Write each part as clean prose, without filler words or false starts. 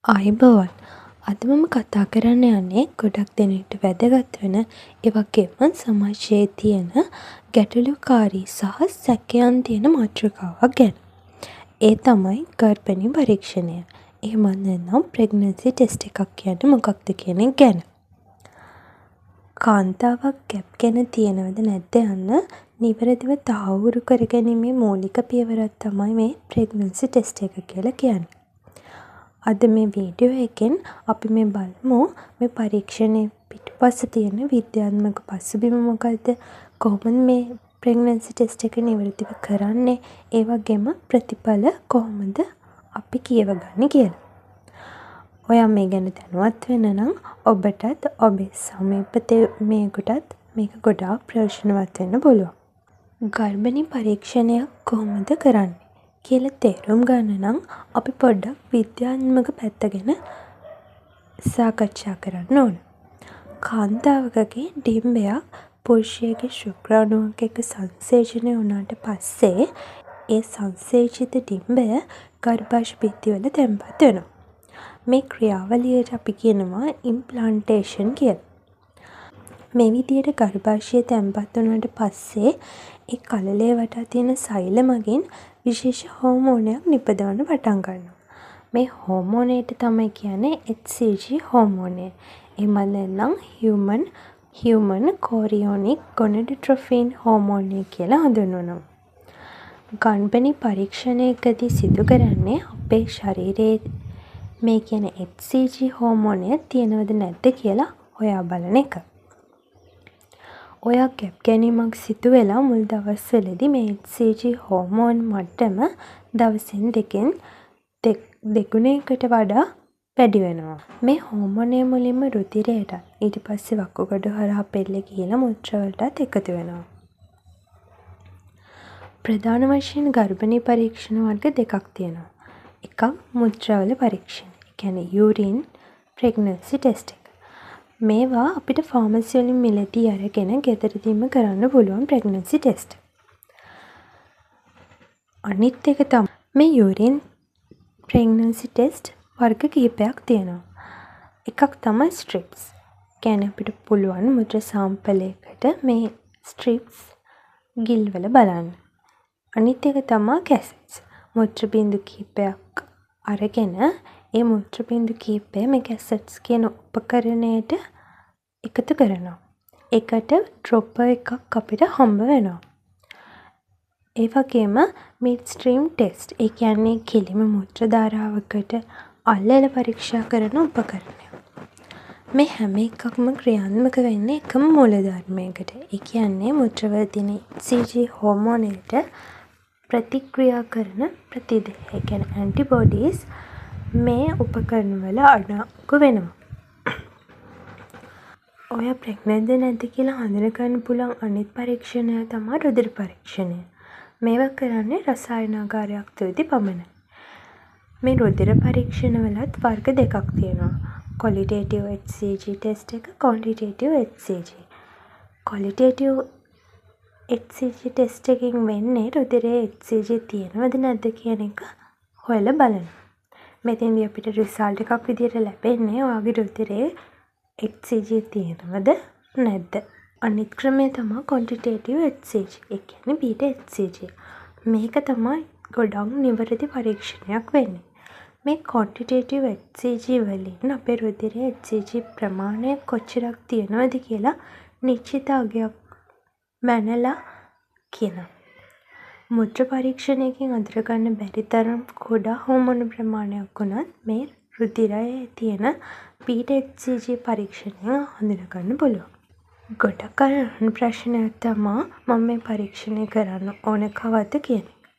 ආයුබෝවන්. අද මම කතා කරන්න යන්නේ ගොඩක් දෙනෙක්ට වැදගත් වෙන, ඒ වගේම සමාජයේ තියෙන ගැටලුකාරී සහ සැකයන් තියෙන මාතෘකාවක් ගැන. ඒ තමයි ගර්භණී පරීක්ෂණය. එහෙමත් නැත්නම් ප්‍රෙග්නන්සි ටෙස්ට් එකක් කියන්නේ මොකක්ද කියන එක ගැන. කාන්තාවක් ගැප් ගැන තියෙනවද නැද්ද යන්න නිවැරදිව තහවුරු කරගැනීමේ මූලික පියවරක් තමයි මේ ප්‍රෙග්නන්සි ටෙස්ට් එක කියලා කියන්නේ. අද මේ වීඩියෝ එකෙන් අපි මේ බලමු මේ පරීක්ෂණයේ පිටුපස තියෙන විද්‍යාත්මක පසුබිම මොකක්ද, කොහොමද මේ ප්‍රෙග්නන්සි ටෙස්ට් එක නිවැරදිව කරන්නේ, ඒ වගේම ප්‍රතිඵල කොහොමද අපි කියවගන්නේ කියලා. ඔයා මේ ගැන දැනුවත් වෙන්න නම් ඔබටත් ඔබේ සමීපතමයෙකුටත් මේක ගොඩාක් ප්‍රයෝජනවත් වෙන්න පුළුවන්. ගර්භණී පරීක්ෂණයක් කොහොමද කරන්නේ කියලා තේරුම් ගන්න නම් අපි පොඩ්ඩක් විද්‍යාත්මක පැත්ත ගැන සාකච්ඡා කරන්න ඕන. කාන්තාවකගේ ඩිම්බයක් පුරුෂයෙකුගේ ශුක්‍රාණුවක් එක්ක සංසේචනය වුණාට පස්සේ ඒ සංසේචිත ඩිම්බය ගර්භාෂ බිත්තිවල තැන්පත් වෙනවා. මේ ක්‍රියාවලියට අපි කියනවා ඉම්ප්ලාන්ටේෂන් කියලා. මේ විදියට ගර්භාෂයේ තැන්පත් වුණාට පස්සේ ඒ කළලය වටා තියෙන සෛල මගින් විශේෂ හෝමෝනයක් නිපදවන්න පටන් ගන්නවා. මේ හෝමෝනයට තමයි කියන්නේ HCG හෝමෝනය. එහෙමත් නැත්නම් හියුමන් කෝරියොනික් ගොනඩොට්‍රොපින් හෝමෝනය කියලා හඳුන්වනවා. ගර්භණී පරීක්ෂණයකදී සිදු කරන්නේ අපේ ශරීරයේ මේ කියන HCG හෝමෝනය තියෙනවද නැද්ද කියලා හොයා බලන එක. ඔයා ගැප් ගැනීමක් සිදු වෙලා මුල් දවස්වලදී මේ HCG hormone මට්ටම දවසින් දෙකෙන් දෙගුණයකට වඩා වැඩි වෙනවා. මේ හෝමෝනය මුලින්ම රුධිරයටත් ඊට පස්සේ වකුගඩු හරහා පෙරළි ගිහිලා මුත්‍රවලටත් එකතු වෙනවා. ප්‍රධාන වශයෙන් ගර්භණී පරීක්ෂණ වර්ග දෙකක් තියෙනවා. එකක් මුත්‍රාවල පරීක්ෂණ. ඒ කියන්නේ යූරින් ප්‍රෙග්නන්සි ටෙස්ට් එක. මේවා අපිට ෆාමසි වලින් මිලදී අරගෙන ගෙදරදීම කරන්න පුළුවන් ප්‍රෙග්නන්සි ටෙස්ට්. අනිත් එක තමයි මේ යූරින් ප්‍රෙග්නන්සි ටෙස්ට් වර්ග කිහිපයක් තියෙනවා. එකක් තමයි ස්ට්‍රිප්ස්. කියන්නේ අපිට පුළුවන් මුත්‍ර සාම්පලයකට මේ ස්ට්‍රිප්ස් ගිල්වලා බලන්න. අනිත් එක තමා කැසට්ස්. මුත්‍ර බිංදු කිහිපයක් අරගෙන ඒ මුත්‍ර බිංදු කිහිපය මේ කැසට්ස් කියන උපකරණයට එකතු කරනවා. ඒකට ඩ්‍රොපර් එකක් අපිට හම්බ වෙනවා. ඒ වගේම මිඩ් ස්ට්‍රීම් ටෙස්ට්. ඒ කියන්නේ කෙලිම මුත්‍ර ධාරාවකට අල්ලලා පරීක්ෂා කරන උපකරණයක්. මේ හැම එකක්ම ක්‍රියාත්මක වෙන්නේ එකම මූලධර්මයකට. ඒ කියන්නේ මුත්‍රවල තියෙන HCG හෝමෝනයට ප්‍රතික්‍රියා කරන ප්‍රතිදේහ. ඒ කියන්නේ ඇන්ටිබොඩීස් මේ උපකරණවල අඩංගු වෙනවා. ඔයා ප්‍රෙග්නන්ට්ද නැද්ද කියලා හඳුනගන්න පුළුවන් අනිත් පරීක්ෂණය තමා රුධිර පරීක්ෂණය. මේවා කරන්නේ රසායනාගාරයක් තුළදී පමණයි. මේ රුධිර පරීක්ෂණවලත් වර්ග දෙකක් තියෙනවා. ක්වොලිටේටිව් HCG test එක, ක්වොන්ටිටේටිව් HCG. ක්වොලිටේටිව් HCG test එකෙන් වෙන්නේ රුධිරයේ HCG තියෙනවද නැද්ද කියන එක හොයලා බලනවා. මෙතෙන්දී අපිට රිසල්ට් එකක් විදියට ලැබෙන්නේ ඔයාගේ රුධිරයේ HCG තියෙනවද නැද්ද. අනිත් ක්‍රමය තමා ක්වොන්ටිටේටිව් HCG. ඒ කියන්නේ බීටා HCG. මේක තමයි ගොඩක් නිවැරදි පරීක්ෂණයක් වෙන්නේ. මේ ක්වොන්ටිටේටිව් HCG වලින් අපේ රුධිරයේ HCG ප්‍රමාණය කොච්චරක් තියෙනවද කියලා නිශ්චිත අගයක් මැනලා කියනවා. මුත්‍ර පරීක්ෂණයකින් අඳුරගන්න බැරි තරම් කුඩා හෝමෝන ප්‍රමාණයක් වුණත් මේ රුධිරයේ තියෙන බීටා HCG පරීක්ෂණයෙන් හඳුනගන්න පුළුවන්. ගොඩක් අය අහන ප්‍රශ්නයක් තමා මම මේ පරීක්ෂණය කරන්න ඕන කවද්ද කියන එක.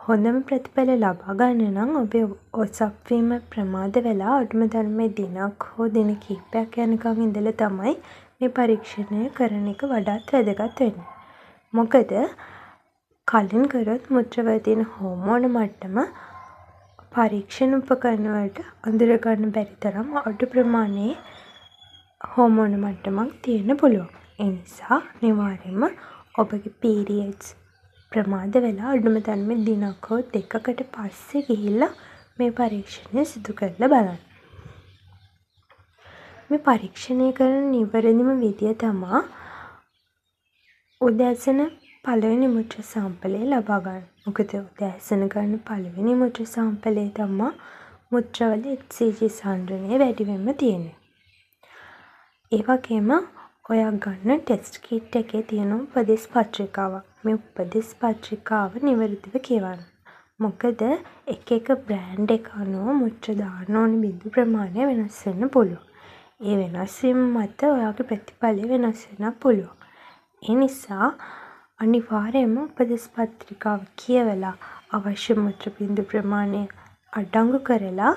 හොඳම ප්‍රතිඵල ලබා ගන්න නම් ඔබේ ඔසප් වීම ප්‍රමාද වෙලා අඩුම තරමේ දිනක් හෝ දින කිහිපයක් යනකම් ඉඳලා තමයි මේ පරීක්ෂණය කරන එක වඩාත් වැදගත් වෙන්නේ. මොකද කලින් කරොත් මුත්‍රවල තියෙන හෝමෝන මට්ටම පරීක්ෂණ උපකරණ වලට අඳුරගන්න බැරි තරම් අඩු ප්‍රමාණයේ හෝමෝන මට්ටමක් තියෙන්න පුළුවන්. ඒ නිසා අනිවාර්යෙන්ම ඔබගේ පීරියඩ්ස් ප්‍රමාද වෙලා අඩුම තරමේ දිනක් හෝ දෙකකට පස්සේ ගිහිල්ලා මේ පරීක්ෂණය සිදු කරලා බලන්න. මේ පරීක්ෂණය කරන නිවැරදිම විදිය තමා උදෑසන පළවෙනි මුත්‍ර සාම්පලය ලබා ගන්න. මොකද උදෑසන ගන්න පළවෙනි මුත්‍ර සාම්පලය තමා මුත්‍රවල HCG සාන්ද්‍රණය වැඩිවෙන්න තියෙන්නේ. ඒ වගේම ඔයා ගන්න ටෙස්ට් කිට් එකේ තියෙන උපදෙස් පත්‍රිකාවක්. මේ උපදෙස් පත්‍රිකාව නිවැරදිව කියවන්න. මොකද එක එක බ්‍රෑන්ඩ් එක අනුව මුත්‍ර දාන්න ඕන බිංදු ප්‍රමාණය වෙනස් වෙන්න පුළුවන්. ඒ වෙනස් වීම මත ඔයාගේ ප්‍රතිඵලය වෙනස් වෙන්නත් පුළුවන්. ඒ නිසා අනිවාර්යයෙන්ම උපදෙස් පත්‍රිකාව කියවලා අවශ්‍ය මුත්‍ර බිංදු ප්‍රමාණය අඩංගු කරලා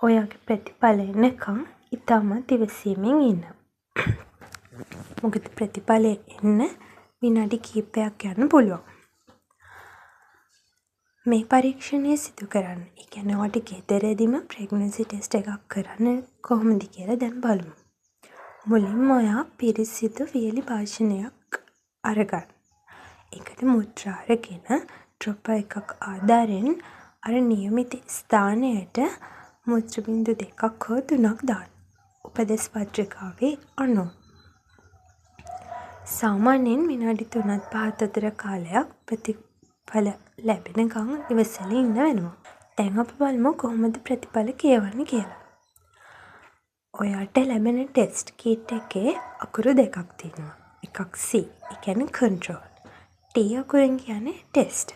ඔයාගේ ප්‍රතිඵල එනකන් ඉතාමත් ඉවසීමෙන් ඉන්න. මොකද ප්‍රතිඵලය එන්න විනාඩි කිහිපයක් යන්න පුළුවන්. මේ පරීක්ෂණය සිදු කරන්න, ඒ කියන්නේ ඔයාට ගෙදරදිම ප්‍රෙග්නන්සි ටෙස්ට් එකක් කරන්න කොහොමද කියලා දැන් බලමු. මුලින්ම ඔයා පිරිසිදු වියලි භාජනයක් අරගන්න. ඒකට මුත්‍රා අරගෙන ඩ්‍රොපර් එකක් ආධාරයෙන් අර නියමිත ස්ථානයට මුත්‍ර බිංදු 2ක් හෝ 3ක් දාන්න. උපදෙස් පත්‍රිකාවේ අනුව. සාමාන්‍යයෙන් විනාඩි 3ත් 5ත් අතර කාලයක් ප්‍රතිඵල ලැබෙනකන් ඉවසලා ඉන්න වෙනවා. දැන් අපි බලමු කොහොමද ප්‍රතිඵල කියවන්නේ කියලා. ඔයාට ලැබෙන ටෙස්ට් කිට් එකේ අකුරු දෙකක් තියෙනවා. එකක් C, ඒ කියන්නේ කන්ට්‍රෝල්. T අකුරෙන් කියන්නේ ටෙස්ට්.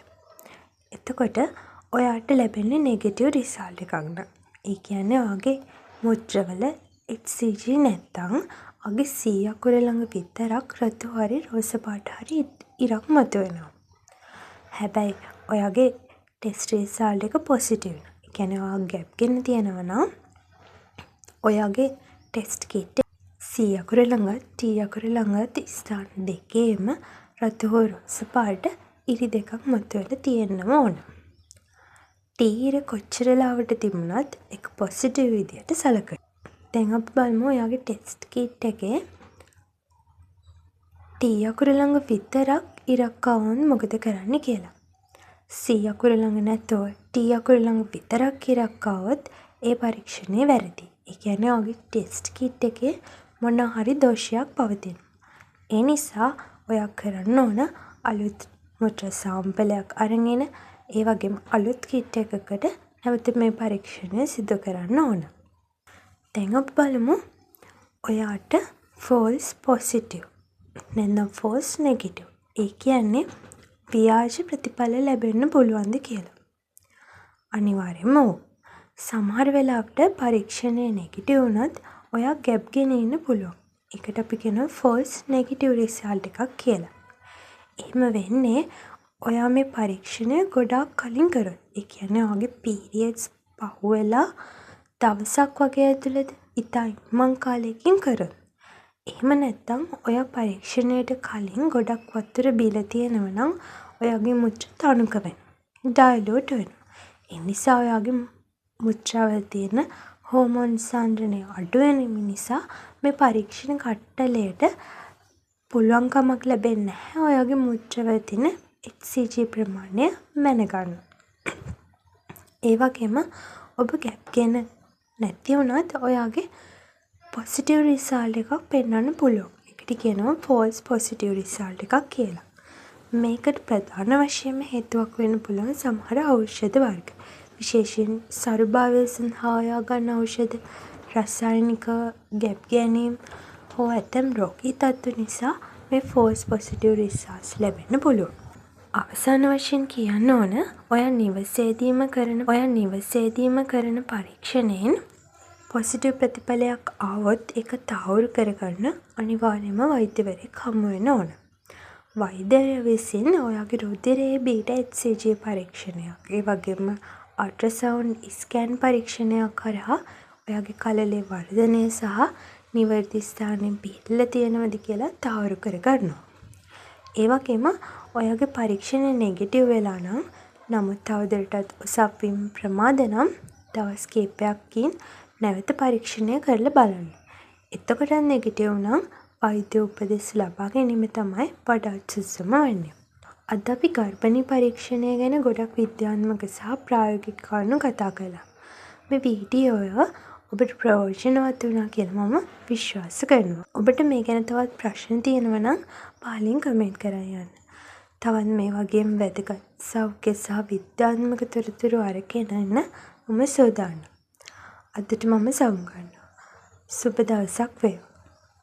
එතකොට ඔයාට ලැබෙන්නේ නෙගටිව් රිසල්ට් එකක් නම්, ඒ කියන්නේ ඔයාගේ මුත්‍රවල HCG නැත්තම් ඔයාගේ C අකුර ළඟ විතරක් රතු හරි රෝස පාට හරි ඉරක් මතුවෙනවා. හැබැයි ඔයාගේ ටෙස්ට් රිසල්ට් එක පොසිටිව් නම්, ඒ කියන්නේ ඔයා ගැප් ගෙන තියෙනවා නම්, ඔයාගේ ටෙස්ට් කිට් C අකුර ළඟත් T අකුර ළඟත් ස්ථාන දෙකේම රතු හෝ රෝස පාට ඉරි දෙකක් මතුවෙලා තියෙන්නම ඕන. T ඉර කොච්චර ලාවට තිබුණත් ඒක පොසිටිව් විදියට සලකනවා. දැන් අපි බලමු ඔයාගේ ටෙස්ට් කිට් එකේ T අකුර ළඟ විතරක් ඉරක් ආවොත් මොකද කරන්නේ කියලා. C අකුර ළඟ නැතුව T අකුර ළඟ විතරක් ඉරක් ආවොත් ඒ පරීක්ෂණය වැරදි. ඒ කියන්නේ ඔයාගේ ටෙස්ට් කිට් එකේ මොන හරි දෝෂයක් පවතිනවා. ඒ නිසා ඔයා කරන්න ඕන අලුත් මුත්‍රා සාම්පලයක් අරගෙන ඒ වගේම අලුත් කිට් එකකට නැවත මේ පරීක්ෂණය සිදු කරන්න ඕන. දැන් අපි බලමු ඔයාට ෆෝල්ස් පොසිටිව් නැත්නම් ෆෝල්ස් නෙගටිව්, ඒ කියන්නේ ව්‍යාජ ප්‍රතිඵල ලැබෙන්න පුළුවන්ද කියලා. අනිවාර්යෙන්ම ඔව්. සමහර වෙලාවට පරීක්ෂණය නෙගටිව් වුණත් ඔයා ගැප් ගෙන ඉන්න පුළුවන්. ඒකට අපි කියනවා ෆෝල්ස් නෙගටිව් රිසල්ට් එකක් කියලා. එහෙම වෙන්නේ ඔයා මේ පරීක්ෂණය ගොඩාක් කලින් කරොත්. ඒ කියන්නේ ඔයාගේ පීරියඩ්ස් පහුවෙලා දවසක් වගේ ඇතුළත ඉතා ඉක්මන් කාලයකින් කරොත්. එහෙම නැත්නම් ඔයා පරීක්ෂණයට කලින් ගොඩක් වතුර බීලා තියෙනවා නම් ඔයාගේ මුත්‍ර තනුක වෙනවා. ඩයලූට් වෙනවා. ඒ නිසා ඔයාගේ මුත්‍රාවල තියෙන හෝමෝන් සාන්ද්‍රණය අඩු වෙන නිසා මේ පරීක්ෂණ කට්ටලයට පුළුවන්කමක් ලැබෙන්නේ නැහැ ඔයාගේ මුත්‍රවල තියෙන HCG ප්‍රමාණය මැනගන්න. ඒ වගේම ඔබ ගැප් ගෙන නැති වුණත් ඔයාගේ පොසිටිව් රිසල්ට් එකක් පෙන්වන්න පුළුවන්. ඒකට කියනවා ෆෝල්ස් පොසිටිව් රිසල්ට් එකක් කියලා. මේකට ප්‍රධාන වශයෙන්ම හේතුවක් වෙන්න පුළුවන් සමහර ඖෂධ වර්ග. විශේෂයෙන් සරුභාවය සඳහා ඔයා ගන්න ඖෂධ, රසායනික ගැප් ගැනීම් හෝ ඇතැම් රෝගී තත්ත්ව නිසා මේ ෆෝල්ස් පොසිටිව් රිසල්ට්ස් ලැබෙන්න පුළුවන්. අවසාන වශයෙන් කියන්න ඕන, ඔයා නිවසේදීම කරන පරීක්ෂණයෙන් පොසිටිව් ප්‍රතිඵලයක් ආවොත් ඒක තහවුරු කරගන්න අනිවාර්යයෙන්ම වෛද්‍යවරයෙක් හමු වෙන්න ඕන. වෛද්‍යවරයා විසින් ඔයාගේ රුධිරයේ බීටා HCG පරීක්ෂණයක්, ඒ වගේම අල්ට්‍රාසවුන්ඩ් ස්කෑන් පරීක්ෂණයක් හරහා ඔයාගේ කළලේ වර්ධනය සහ නිවැරදි ස්ථානයේ පිහිටලා තියෙනවද කියලා තහවුරු කරගන්නවා. ඒ වගේම ඔයාගේ පරීක්ෂණය නෙගටිව් වෙලා නම්, නමුත් තවදුරටත් ඔසප් වීම ප්‍රමාද නම්, දවස් කිහිපයකින් නැවත පරීක්ෂණය කරලා බලන්න. එතකොටත් නෙගටිව් නම් වෛද්‍ය උපදෙස් ලබා ගැනීම තමයි වඩාත් සුදුසුම වෙන්නේ. අද අපි ගර්භණී පරීක්ෂණය ගැන ගොඩක් විද්‍යාත්මක සහ ප්‍රායෝගික කරුණු කතා කළා. මේ වීඩියෝය ඔබට ප්‍රයෝජනවත් වුණා කියලා මම විශ්වාස කරනවා. ඔබට මේ ගැන තවත් ප්‍රශ්න තියෙනවා නම් පහලින් කමෙන්ට් කරන් යන්න. තවත් මේ වගේම වැදගත් සෞඛ්‍ය සහ විද්‍යාත්මක තොරතුරු අරගෙන එන්න මම සූදානම්. අදට මම සමුගන්නවා. සුබ දවසක් වේවා.